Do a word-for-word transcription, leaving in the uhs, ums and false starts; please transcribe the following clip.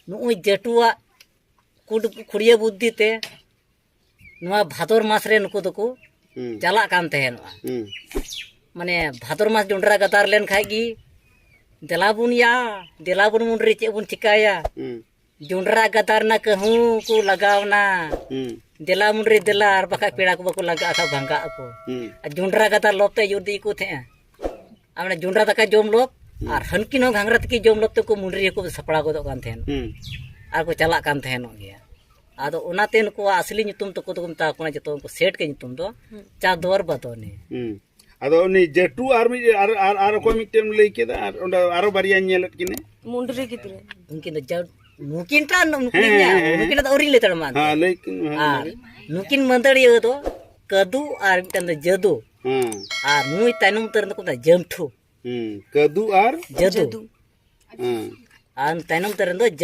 ᱱᱩᱜᱼᱩᱭ ᱡᱟᱹᱴᱩᱣᱟᱜ ᱠᱩᱰ- ᱠᱷᱩᱲᱭᱟᱹ ᱵᱩᱫᱽᱫᱷᱤ ᱛᱮ ᱱᱚᱣᱟ ᱵᱷᱟᱫᱚᱨ ᱢᱟᱥ ᱨᱮ ᱱᱩᱠᱩ ᱫᱚᱠᱚ ᱦᱩᱸ᱾ ᱪᱟᱞᱟᱜ ᱠᱟᱱ ᱛᱟᱦᱮᱱᱚᱜᱼᱟ᱾ ᱦᱩᱸ᱾ ᱢᱟᱱᱮ ᱵᱷᱟᱫᱚᱨ ᱢᱟᱥ ᱡᱚᱸᱰᱨᱟ ᱜᱟᱫᱟᱨ ᱞᱮᱱ ᱠᱷᱟᱡ ᱜᱮ, "ᱫᱮᱞᱟ ᱵᱚᱱ ᱭᱟ, ᱫᱮᱞᱟ ᱵᱚᱱ ᱢᱩᱱᱰᱨᱤ, ᱪᱮᱫ ᱵᱚᱱ ᱪᱤᱠᱟᱹᱭᱟ?" ᱦᱩᱸ᱾ ᱡᱚᱸᱰᱨᱟ ᱜᱟᱫᱟᱨ ᱱᱟ ᱠᱟᱹᱦᱩ ᱠᱚ ᱞᱟᱜᱟᱣ ᱱᱟ᱾ ᱦᱩᱸ᱾ "ᱫᱮᱞᱟ ᱢᱩᱱᱰᱨᱤ ᱫᱮᱞᱟ, ᱟᱨ ᱵᱟᱠᱷᱟᱡ ᱯᱮᱲᱟ ᱠᱚ ᱵᱟᱠᱚ ᱞᱟᱜᱟᱜᱼᱟ, ᱠᱷᱟᱡ ᱵᱷᱟᱝᱜᱟᱜ ᱟᱠᱚ᱾" ᱦᱩᱸ᱾ ᱟᱨ ᱡᱚᱸᱰᱨᱟ ᱜᱟᱫᱟᱨ ᱞᱚᱵ ᱛᱮ ᱟᱹᱭᱩᱨ ᱤᱫᱤ ᱠᱚ ᱛᱟᱦᱮᱸᱜᱼᱟ᱾ ᱟᱨ ᱚᱱᱟ ᱡᱚᱸᱰᱨᱟ ᱫᱟᱠᱟ ᱡᱚᱢ ᱞᱚᱵ, ᱦᱩᱸ᱾ ᱟᱨ ᱦᱟᱹᱱᱠᱤᱱ ᱦᱚᱸ ᱜᱷᱟᱸᱜᱽᱨᱟ ᱛᱤᱠᱤ ᱡᱚᱢ ᱞᱚᱵ ᱛᱮ ᱩᱱᱠᱩ ᱢᱩᱱᱰᱨᱤ ᱦᱚᱸᱠᱚ ᱥᱟᱯᱲᱟᱣ ᱜᱚᱫᱚᱜ ᱠᱟᱱ ᱛᱟᱦᱮᱱ᱾ ᱦᱩᱸ᱾ ᱟᱨ ᱠᱚ ᱪᱟᱞᱟᱜ ᱠᱟᱱ ᱛᱟᱦᱮᱱᱚᱜ ᱜᱮᱭᱟ᱾ ᱟᱫᱚ ᱚᱱᱟᱛᱮ ᱱᱩᱠᱩᱣᱟᱜ ᱟᱥᱞᱤ ᱧᱩᱛᱩᱢ ᱛᱟᱠᱚ ᱫᱚᱠᱚ ᱢᱮᱛᱟ ᱠᱚ ᱠᱟᱱᱟ, ᱡᱚᱛᱚ ᱩᱱᱠᱩ ᱥᱮᱴ ᱜᱮ ᱧᱩᱛᱩᱢ ᱫᱚ, ᱦᱩᱸ᱾ ᱪᱟᱫᱚᱨ ᱵᱟᱫᱚᱱᱤ᱾ ᱦᱩᱸ᱾ ᱟᱫᱚ ᱩᱱᱤ ᱡᱟᱹᱴᱩ ᱟᱨ ᱢᱤᱫ, ᱟᱨ, ᱟᱨ, ᱟᱨ ᱚᱠᱚᱭ ᱢᱤᱫᱴᱮᱱ ᱮᱢ ᱞᱟᱹᱭ ᱠᱮᱫᱟ, ᱟᱨ ᱚᱸᱰᱮ ᱟᱨᱚ ᱵᱟᱨᱭᱟᱧ ᱧᱮᱞᱮᱫ ᱠᱤᱱᱟᱹ᱾ ᱢᱩᱱᱰᱨᱤ ᱜᱤᱫᱽᱨᱟᱹ᱾ ᱩᱱᱠᱤᱱ ᱫᱚ ᱡᱟᱹ-, ᱱᱩᱠᱤᱱ ᱴᱟᱜ, ᱱᱩᱠᱤᱱ ᱦᱮᱸ, ᱧᱟ-, ᱦᱮᱸ, ᱦᱮᱸ᱾ ᱱᱩᱠᱤᱱ ᱫᱚ ᱟᱹᱣᱨᱤ ᱞᱟᱹᱭ ᱛᱟᱲᱟᱢᱟ ᱮᱱᱛᱮ᱾ ᱦᱮᱸ, ᱞᱟᱹᱭ ᱠᱤᱱ, ᱦᱮᱸ, ᱟᱨ ᱞᱟᱹᱭ᱾ ᱱᱩᱠᱤᱱ ᱢᱟᱹᱫᱟᱹᱲᱤᱭᱟᱹ ᱫᱚ ᱠᱟᱹᱫᱩ ᱟᱨ ᱢᱤᱫᱴᱟᱝ ᱫᱚ ᱡᱟᱹᱫᱩ᱾ ᱦᱮᱸ᱾ ᱟᱨ ᱱᱩᱭ ᱛᱟᱭᱱᱚᱢ ᱩᱛᱟᱹᱨ ᱨᱮᱱ ᱫᱚᱠᱚ ᱢᱮᱛᱟᱭᱟ ᱡᱟᱹᱢᱴᱷᱩ᱾ ᱦᱩᱸ, ᱠᱟᱹᱫᱩ ᱟᱨ? ᱡᱟᱹᱫᱩ᱾ ᱡᱟᱹᱫᱩ᱾ ᱦᱮᱸ᱾ ᱟᱨ ᱛᱟᱭᱱᱚᱢ ᱩᱛᱟᱹᱨ ᱨᱮᱱ ᱫᱚ